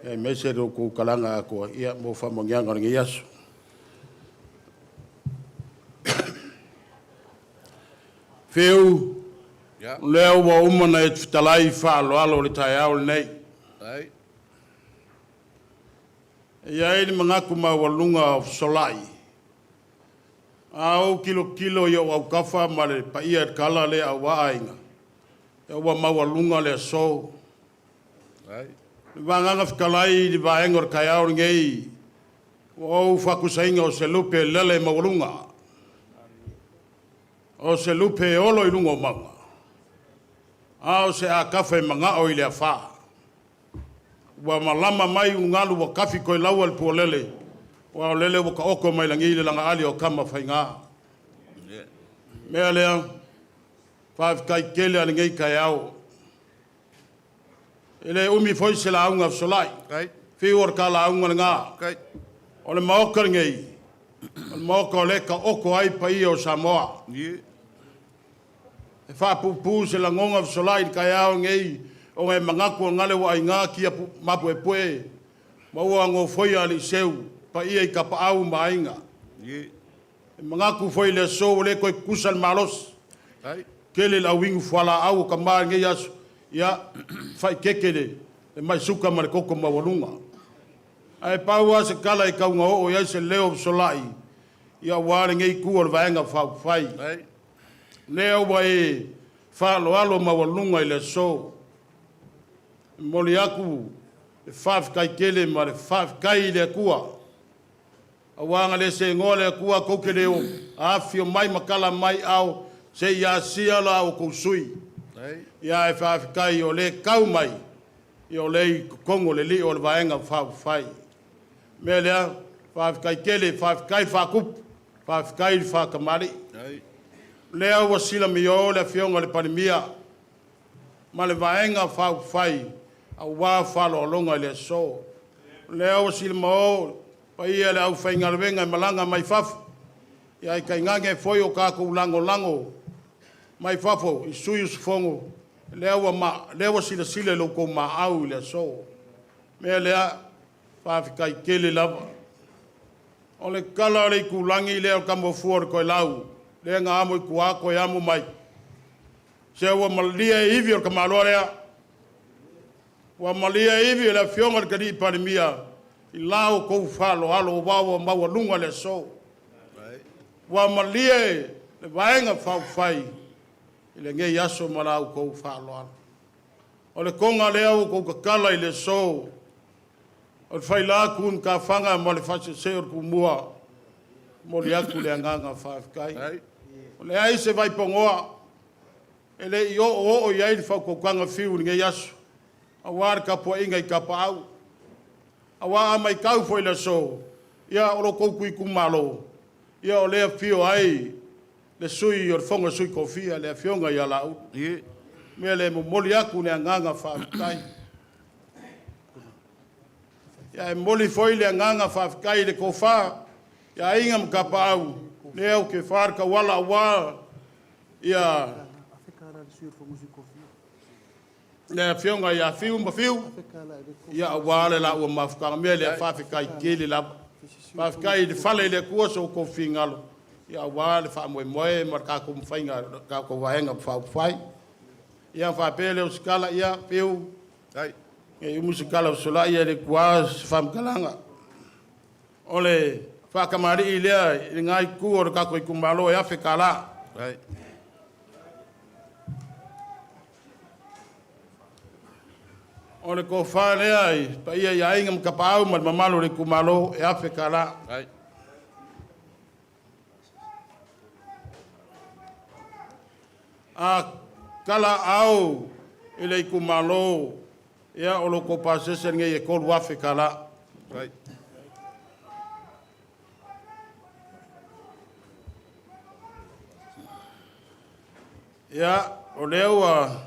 aemaise lo outou Kalaga atoa, ia mo faamanuiaga o lenei aso. Fiu, o lea ua uma ona e fetalai faaaloalo i le taeao lenei. E i ai le manatu maualuga o fesolai, a ou tilotilo i ou autafa ma le paia i le tala lea aua aiga, ua maualuga le aso. Le vagaga fetalai i le vaega o le taeao lenei, ua ou faatusaina o se lupe lele maualuga, o se lupe e olo i luga o mauga, a o se atafa e manao i le afa. Ua malama mai ulugalu ua tafi toelaua le pualele, aua o lele ua taoto mai lagi le lagaali o Tamafaiga. Mea lea, faafetai tele a lenei taeao. E le umi foi se lauga fesolai, fiu o le ta lauga lena.
O le maoka lenei, o le maoka o lea e taoto ai paia o Samoa. E faapuupuu se lagona fesolai i le taeao lenei ona e manatu o gale ua aina tia mapuepue ma ua nofoia alii seu, paia i tapaau ma aiga. E manatu foi i le aso ua le toe tutusa le malosi, tele le auinu fualaau o tama i lenei aso, ia faaeteete le mai suka ma le toto maualuga. Ae pau lava se tala e tau ina oo i ai se leo fesolai, ia aua lenei itu o le Vaega Faaupufai. Lea ua e faaaloalo maualuga i le aso. E momoli atu le faafetai tele ma le faafetai i le Atua, aua ana le seanoa le Atua tou te le afifio mai ma tala mai aao se i asia la outou sui usufono. Ae faafetai o lea e tau mai, ia o lea e i totonu o le lio o le Vaega Faaupufai. O le mea lea, faafetai tele, faafetai faatupu, faafetai le faatamalii. O lea ua silamio le Afioga i le Palemia ma le Vaega Faaupufai aua faaaloaloga i le aso. O lea ua silamao paia o le aufaigaluega e malaga mai fafo, ae tainane foi o tatou lagolago mai fafo i sui usufono, lea ua silasila i lo outou maau i le aso. O le mea lea, faafetai tele lava. O le tala o le itulagi lea o le Tamafua o le Toelau, lea na amo i tua toe amo mai. Se ua malie ivi o le tamaloa lea. Ua malie ivi o le Afioga i le Alii Palemia i la outou faaaloalo aua ua maualuga le aso. Ua malie le Vaega Faaupufai i lenei aso ma la outou faaaloalo. O le toga lea ua outou tatala i le aso, o le faila atu i matafaga ma le faasese o le Tumua, e momoli atu le agaga faafetai. O leai se vaipanoa e le i oooo i ai le faautautaga Fiu i lenei aso, aua le tapuaiga i tapaau. Aua a matau foi i le aso, ia o lo outou itumalo, ia o lea e afio ai le sui o le Fono a Sui Tofia, le Afioga ia Laauli. O le mea lea e momoli atu le agaga faafetai. Ia, e momoli foi le agaga faafetai i le tofa i Aiga ma Tapaau, lea ou te fa le tauala aua ia le Afioga ia Fiu ma Fiu, ia aua le laua mafutaga. O le mea lea, faafetai tele lava. Faafetai i le fale i le Atua so outou finagalo, ia aua le faamoemoe ma le tatou mafaiga, le tatou Vaega Faaupufai. Ia ona faapea lea o se tala, ia Fiu, ne i umi se tala fesolai ae le i tuua se faamatalaga. O le faatamalii lea i lena itu o le tatou itumalo e $1,000. O le tofa lea i paia i aiga ma tapaau ma le mamalu o le itumalo e $1,000. A tala au i le itumalo, ia o lo outou pasese lenei e $3,000. Ia, o lea ua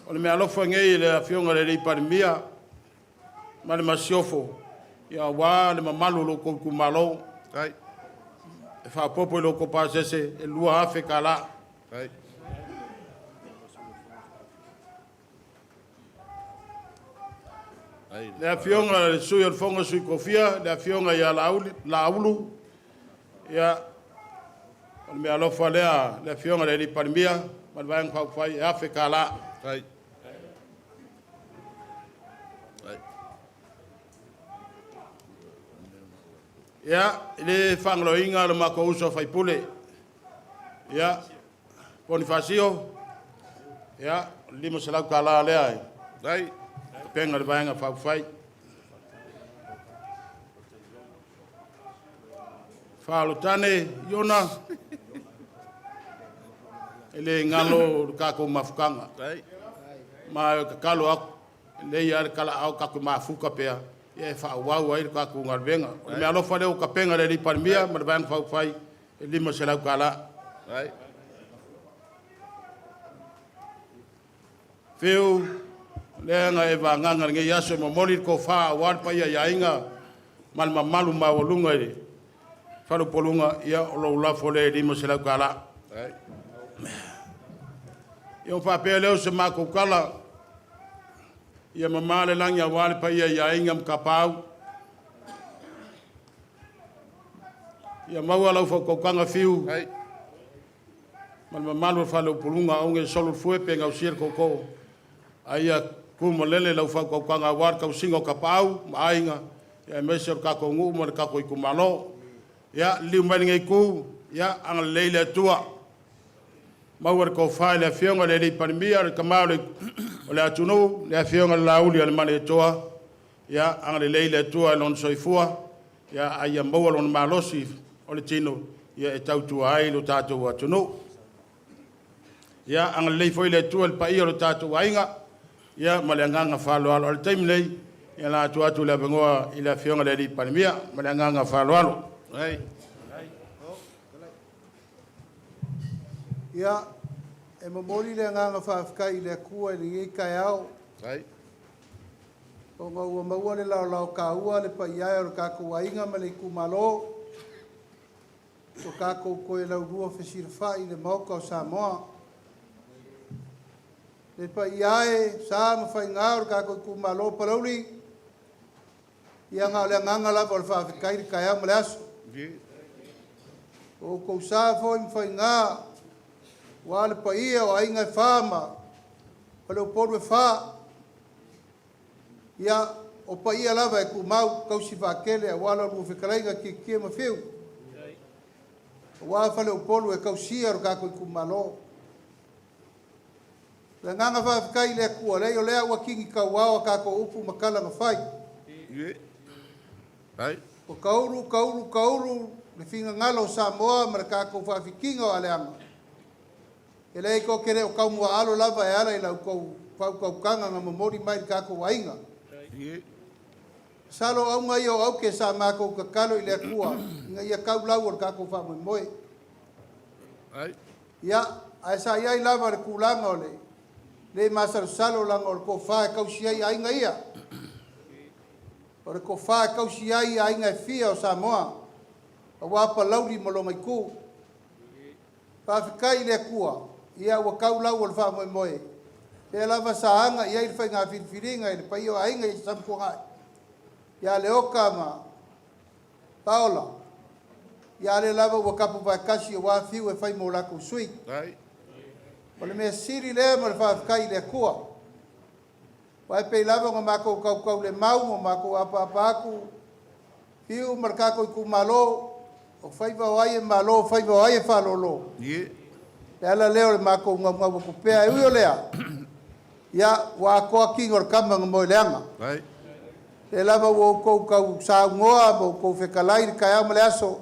o le meaalofa lenei i le Afioga i le alii Palemia ma le Masiofo, ia aua le mamalu o lo outou itumalo. E faaopoopo i lo outou pasese e $2,000. Le Afioga i le Sui o le Fono a Sui Tofia, le Afioga ia Laaulu, ia, o le meaalofa lea a le Afioga i le alii Palemia ma le Vaega Faaupufai e $1,000. Ia, e le faagaloina le matou uso a sui usufono, ia, Ponifasio, ia, o le $500 lea i upega o le Vaega Faaupufai. Faalotane Iona, e le galo le tatou mafutaga. Ma e tatalo atu, e lelei lava le talaaao tatou mafuta pea, ia e faaauau ai le tatou galuega. O le meaalofa lea ua tapena e le alii Palemia ma le Vaega Faaupufai e $500. Fiu, lea na e vagaga i lenei aso e momoli le tofa aua le paia i aiga ma le mamalu maualuga i le faleupoluga, ia o lou lafo lea e $500. Ia ona faapea lea o se matou tala, ia mamā le lagi aua le paia i aiga ma tapaau. Ia maua lau faautautaga Fiu ma le mamalu o le faleupoluga, aua ne i solo le fue pe gausia le tootoo, a ia tumalele lau faautautaga aua le tausiga o tapaau ma aiga, aemaise o le tatou nuu ma le tatou itumalo. Ia, liliu mai i lenei itu, ia agalelei le Atua, maua le tofa i le Afioga i le Palemia, le Tama o le atunuu, le Afioga i le Laaulialemalietoa, ia agalelei le Atua i lona soifua, a ia maua lona malosi o le tino e tautua ai lo tatou atunuu. Ia agalelei foi le Atua i le paia o le tatou aiga, ia ma le agaga faaaloalo. A o le taimi lenei, ia o le a tuu atu le avanoa i le Afioga i le Palemia. Ma le agaga faaaloalo.
Ia, e momoli le agaga faafetai i le Atua i lenei taeao, ona ua maua le laolaotaua le paia e o le tatou aiga ma le itumalo, ua tatou toe laulua fesilafai i le Maota o Samoa. Le paia e, o sa ma faiga o le tatou itumalo o Palauli, ia na o le agaga lava o le faafetai i le taeao ma le aso. O outou sa foi ma faiga, aua le paia o aiga e fa ma faleupolu e fa. Ia, o paia lava e tumau, tausi vaatele aua la oulua fetalaiga Tietie ma Fiu, aua faleupolu e tausia lo tatou itumalo. O le agaga faafetai i le Atua, leai o lea ua tini tauao a tatou upu ma tala na fai. Ua taulu, taulu, taulu le finagalo o Samoa ma le tatou faafitiga o aleaga. E leai tou te le o taumuaalo lava e ala i la outou faautautaga na momoli mai i le tatou aiga. Masalo o auga ia o aute sa matou tatalo i le Atua ina ia tau lau o le tatou faamoemoe. Ia, ae sa i ai lava le tulaga o le le masalosalo leaga o le tofa e tausi ai aiga ia. O le tofa e tausi ai aiga e fia o Samoa, aua Palauli ma lona itu. Faafetai i le Atua, ia ua tau lau o le faamoemoe, lea lava sa aga i ai le faiga filifiliga i le paia o aiga i Satuiamaa, ia Leota ma Paola, ia lea lava ua tapuvaetasi aua Fiu e fai ma o latou sui. O le mea sili lea ma le faafetai i le Atua. Aua e pei lava ona matou tautaulemau ma matou apaapa atu, Fiu ma le tatou itumalo, o faiva o ai e malo, o faiva o ai e faalolo. Le ala lea o le matou naunau atu pea. E ui o lea, ia, ua atoa tino o le tama na moe leaga. Lea lava ua outou tau saunoa ma outou fetalai i le taeao ma le aso,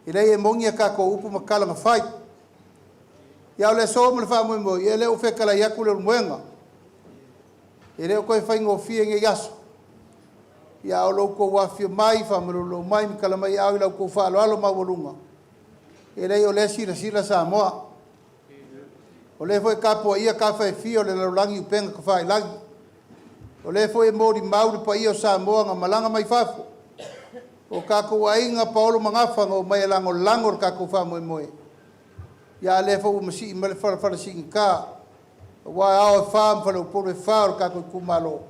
e leai e moni a tatou upu ma tala na fai. Ia o le aso ma le faamoemoe, ia lea ua fetalai atu Leulumoega. E le o toe faigofie nei aso. Ia a o lo outou afifio mai, faamalolo mai ma tala mai aao i la outou faaaloalo maualuga, e leai o lea e silasila Samoa. O lea foi e tapuaia tafa e fia o le lalolagi i upega tafailagi. O lea foi e molimau le paia o Samoa na malaga mai fafo, o tatou aiga paolo ma gafa na omai e lagolago le tatou faamoemoe. Ia a lea foi ua masii mai le falafala siigata, aua ao e fa ma faleupolu e fa o le tatou itumalo.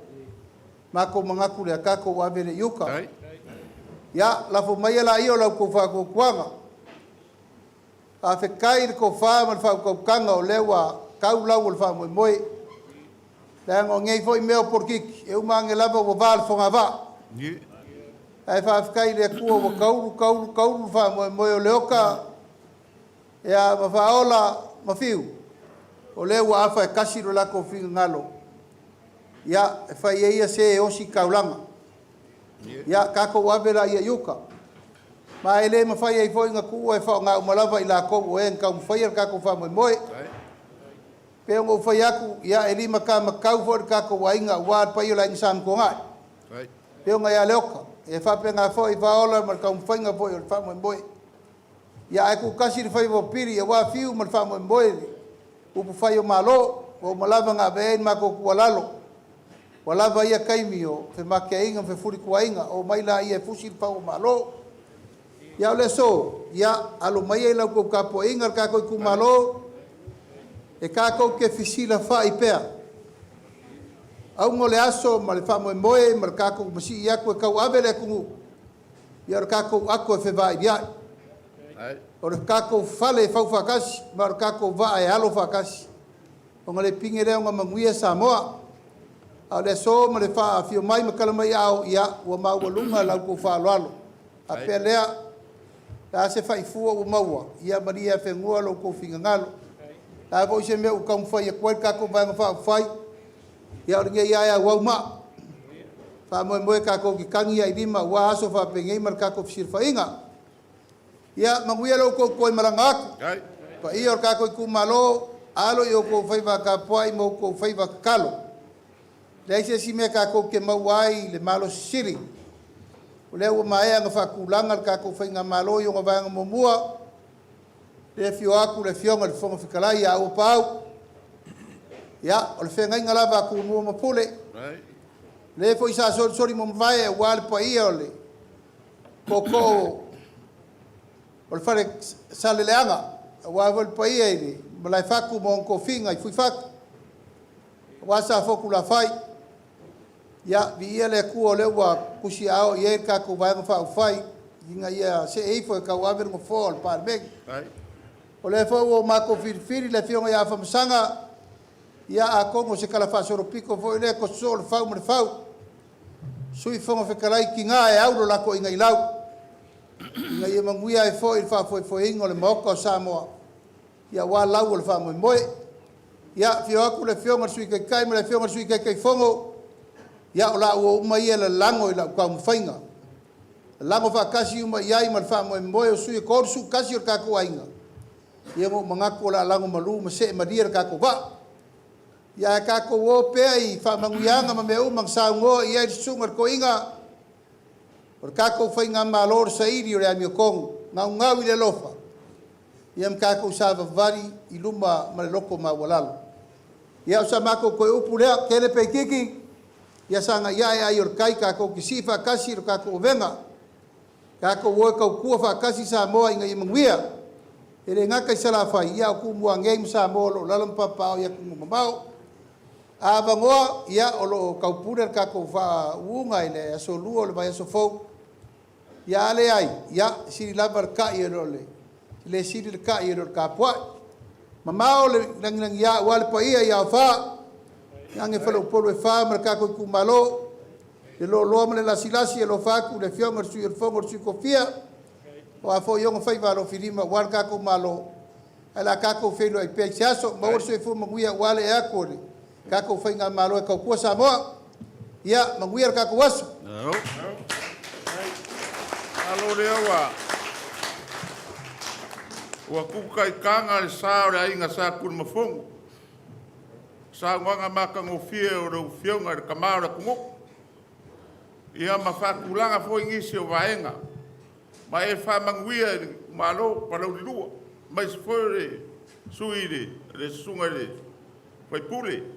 Matou manatu lea, tatou ave lea i uta. Ia, lafo maia laia o la outou faatuatuaga. Faafetai i le tofa ma le faautautaga o lea ua tau lau o le faamoemoe. Leaga o nei foi mea o polokiki, e uma ane lava ua va le fogavaa. Ae faafetai i le Atua ua taulu, taulu, taulu le faamoemoe o Leota, ia ma Faaola ma Fiu, o lea ua afa e tasi lo latou finagalo, ia, e fai e ia se e osi taulaga. Ia, tatou ave laia i uta. Ma e le mafai ai foi ona tuua e faaaoga uma lava i latou o e na taumafaia le tatou faamoemoe. Pei ona ou fai atu, ia e limatamatau foi le tatou aiga aua le paia o le Aiga Sa Amituanai, afioga ia Leota, e faapena foi Faaola ma le taumafaiga foi o le faamoemoe. Ia ae tutasi le faiva o Pili aua Fiu ma le faamoemoe i upufai o Malo, ua uma lava ona ave ai le matou tuualalo. Ua lava ia taimi o femakeaiga ma fefulituaiga, omai laia e fusi le fau o Malo. Ia o le aso, ia alo maia i la outou tapuaiga le tatou itumalo, e tatou te fesilafai pea. Auga o le aso ma le faamoemoe ma le tatou masii atu e tauave le atunuu, ia o le tatou ato e fevailiai. O le tatou fale e fau faatasi ma o le tatou vaa e alo faatasi, ona le pine lea ona manuia Samoa. A o le aso ma le faafio mai ma tala mai aao, ia ua maualuga la outou faaaloalo. Faapea lea, o le a se faifua ua maua, ia malie afenoa lo outou finagalo. O le a foi se mea ua taumafai atu ai le tatou Vaega Faaupufai, ia o lenei lava e auau maa. Faamoemoe tatou te tagi lava i lima aua aso faapenei ma le tatou fesilafaiga. Ia manuia lo outou toe malaga atu. Paia o le tatou itumalo, alo i outou faiva tapuai ma outou faiva tatalo. Leai se isi mea tatou te maua ai le malosi sili. O lea ua maea ona faatulaga le tatou faigamalo i ona vaega muamua, le afio atu le Afioga i le Fofoga Fetalai ia Auuapaau. Ia, o le feagaiga lava a Tumua ma Pule. O lea foi sa solisoli mavae aua le paia o le tootoo o le fale Saleleaga, aua foi le paia i le Malaefatu ma ona tofiga i Fuifatu, aua Safotulafai. Ia, viia le Atua o lea ua tusiaao i ai le tatou Vaega Faaupufai ina ia see ifo e tauave le nofoa o le Palemene. O lea foi ua matou filifili le Afioga ia Afamasaga, ia atonu o se talafaasolopito foi lea, toso soo le fau ma le fau, Sui Fofoga Fetalai tiga e au lo la toeaina i lau, ina ia manuia ai foi le faafoefoeina o le Maota o Samoa, ia aua lau o le faamoemoe. Ia, afio atu le Afioga i le Sui Taitai ma le Afioga i le Sui Taitaifono, ia o laua uma ia e lalago i lau taumafaiga, lalago faatasi uma i ai ma le faamoemoe o sui e 31 o le tatou aiga, ia ua ou manatu o le a lagomalu ma see malie le tatou vaa. Ia ae tatou o pea i faamanuiaga ma mea uma na saunoa i ai le susuga i le toeaina, o le tatou faigamalo o le saili o le amiotonu, naunau i le alofa, ia ma tatou savavali i luma ma le loto maualalo. Ia o sa matou toe upu lea, tele pe itiiti, ia sagai ae ai o le tai, tatou te sii faatasi le tatou avega, tatou o e tautua faatasi Samoa ina ia manuia. E le gata i Salafai, ia a o Tumua nei ma Samoa o lo o alaala ma papaaao i atunuu mamao. A avanoa, ia o lo o taupule le tatou faauuga i le aso Lua o le vaiaso fou. Ia a leai, ia, e sili lava le ta'i e le sili le ta'i e le o le tapuai. Mamao le lagilagia aua le paia i aofā, age faleupolu e fa ma le tatou itumalo, le loaloa ma le lasilasi, e alofa atu i le Afioga i le Sui o le Fono a Sui Tofia, aua foi ona faiva alofilima aua le tatou Malo, ae o le a tatou feiloai pea i se aso. Maua le soifua manuia aua le ee atu o le tatou faigamalo e tautua Samoa. Ia manuia le tatou aso.
Malo lea ua tuta i taga le sa o le aiga Sa Tunumafono, saunoaga matagofie a lau Afioga i le Tama o le atunuu, ia ma faatulaga foi nisi o vaega, ma e faamanuia i le itumalo o Palauli 2, aemaise foi o le sui usufono le susuga i le sui usufono.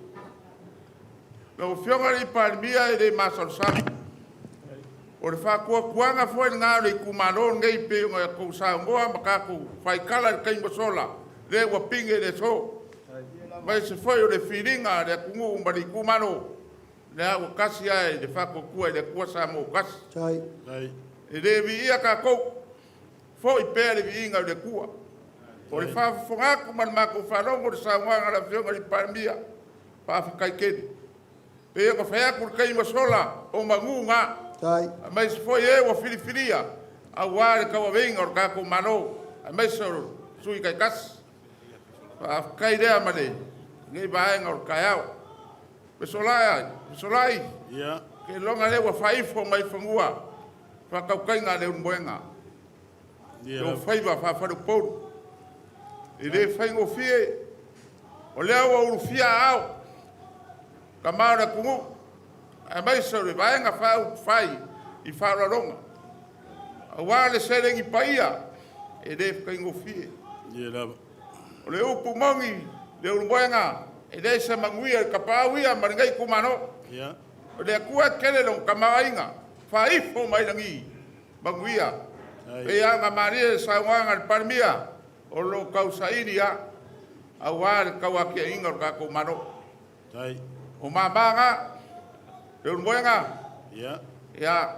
Lau Afioga i le Palemia e le masalosalo, o le faatuatuaga foi lena o le itumalo lenei pei ona outou saunoa ma tatou faitala i le taimi ua sola, lea ua pine le aso, aemaise foi o le filiga a le atunuu ma le itumalo, lea ua tasi lava i le Faatuatua i le Atua Samoa ua Tasi. E le viia tatou, foi pea le viiga i le Atua. O le faafofoga atu ma le matou faalogo i le saunoaga a le Afioga i le Palemia, faafetai tele. E pei ona fai atu i le taimi ua sola, o manu na, aemaise foi e ua filifilia aua le tauaveina o le tatou Malo, aemaise o sui usufono taitasi. Faafetai lea ma lenei vaega o le taeao. Fesolai, seiloga lea ua faaifo mai fanua le faatautaiga a Leulumoega, i ou faiva faa-faleupolu. E le faigofie, o lea ua ulufia aao, tama o le atunuu, aemaise o le Vaega Faaupufai i Faaaloaloga, aua le seleni paia, e le faigofie. O le upu moni Leulumoega, e leai se manuia i le tapaau ia ma lenei itumalo. O le Atua e tele lona tamaoaiga, faaifo mai lagi manuia. E pei ona malie le saunoaga a le Palemia, o lo o tausaili lava aua le tauatiaeina o le tatou Malo. O mama na, Leulumoega, ia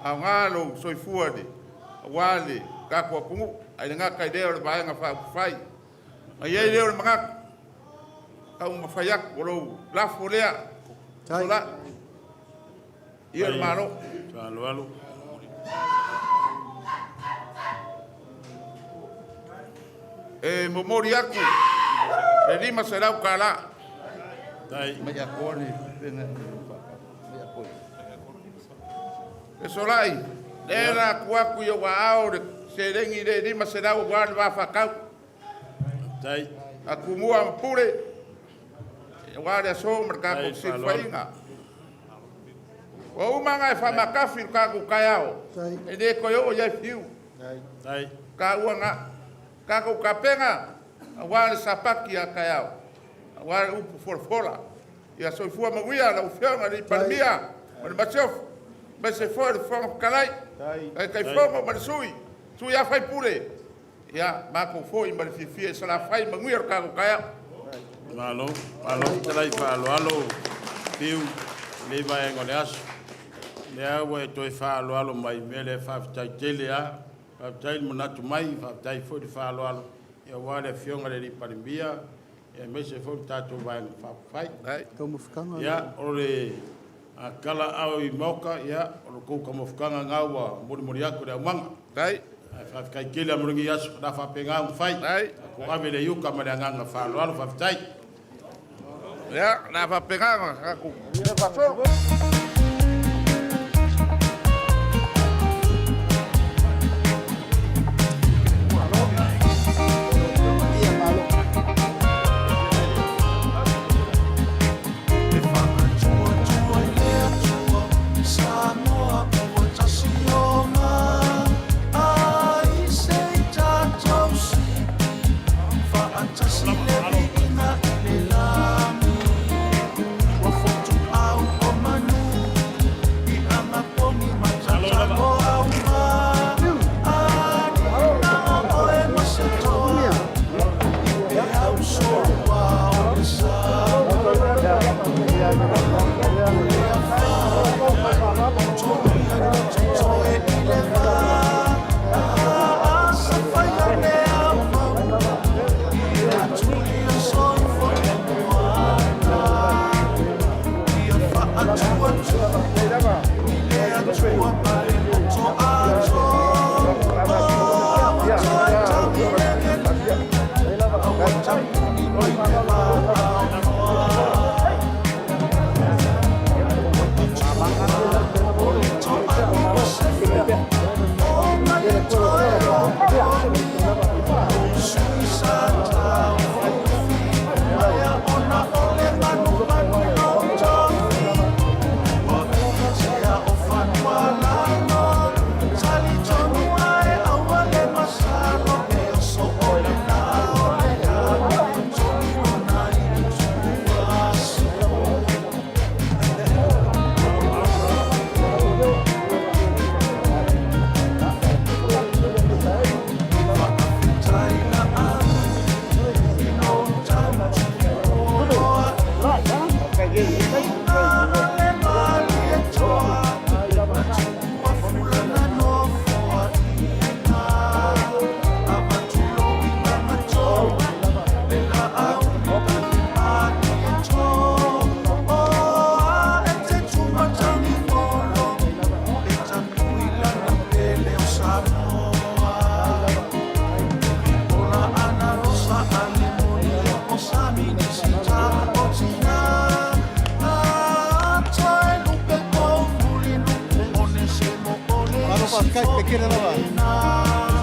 aoga lou soifua aua le tatou atunuu, ae le gata i lea o le Vaega Faaupufai. Ona i ai lea o le manatu, taumafai atu, o lou lafo lea, Fesolai, ia le Malo. E momoli atu le $500. Fesolai, lea la tuu atu i ou aao le seleni lea e 500 aua le va faatau a Tumua ma Pule, aua le aso ma le tatou fesilafaiga. Ua uma ona e faamatafi le tatou taeao, e le toe oo i ai Fiu. Taua na. Tatou tapena aua le sapati a taeao, aua le upu folafola. Ia soifua manuia lau Afioga i le Palemia ma le Masiofo, aemaise foi le Fofoga Fetalai, Taitaifono ma le Sui, sui usufono, ia matou foi ma le fiafia i Salafai. Manuia le tatou taeao.
Malo, malo fetalai faaaloalo Fiu i lenei vaega o le aso. O lea ua e toe faaaloalo mai, o le mea lea faafetai tele lava. Faafetai le manatu mai, faafetai foi le faaaloalo aua le Afioga i le Palemia aemaise foi le tatou Vaega Faaupufai. Ia, o le a talaaao i Maoka, ia, o le tou taumafataga lena ua molimoli atu e le aumaga. Ae faafetai tele lava mo lenei aso, o le a faapena ona fai. Tatou ave lea i uta ma le agaga faaaloalo. Faafetai.
Ia, o le a faapena ona tatou faasolo.
Malo faafetai, pekere lava.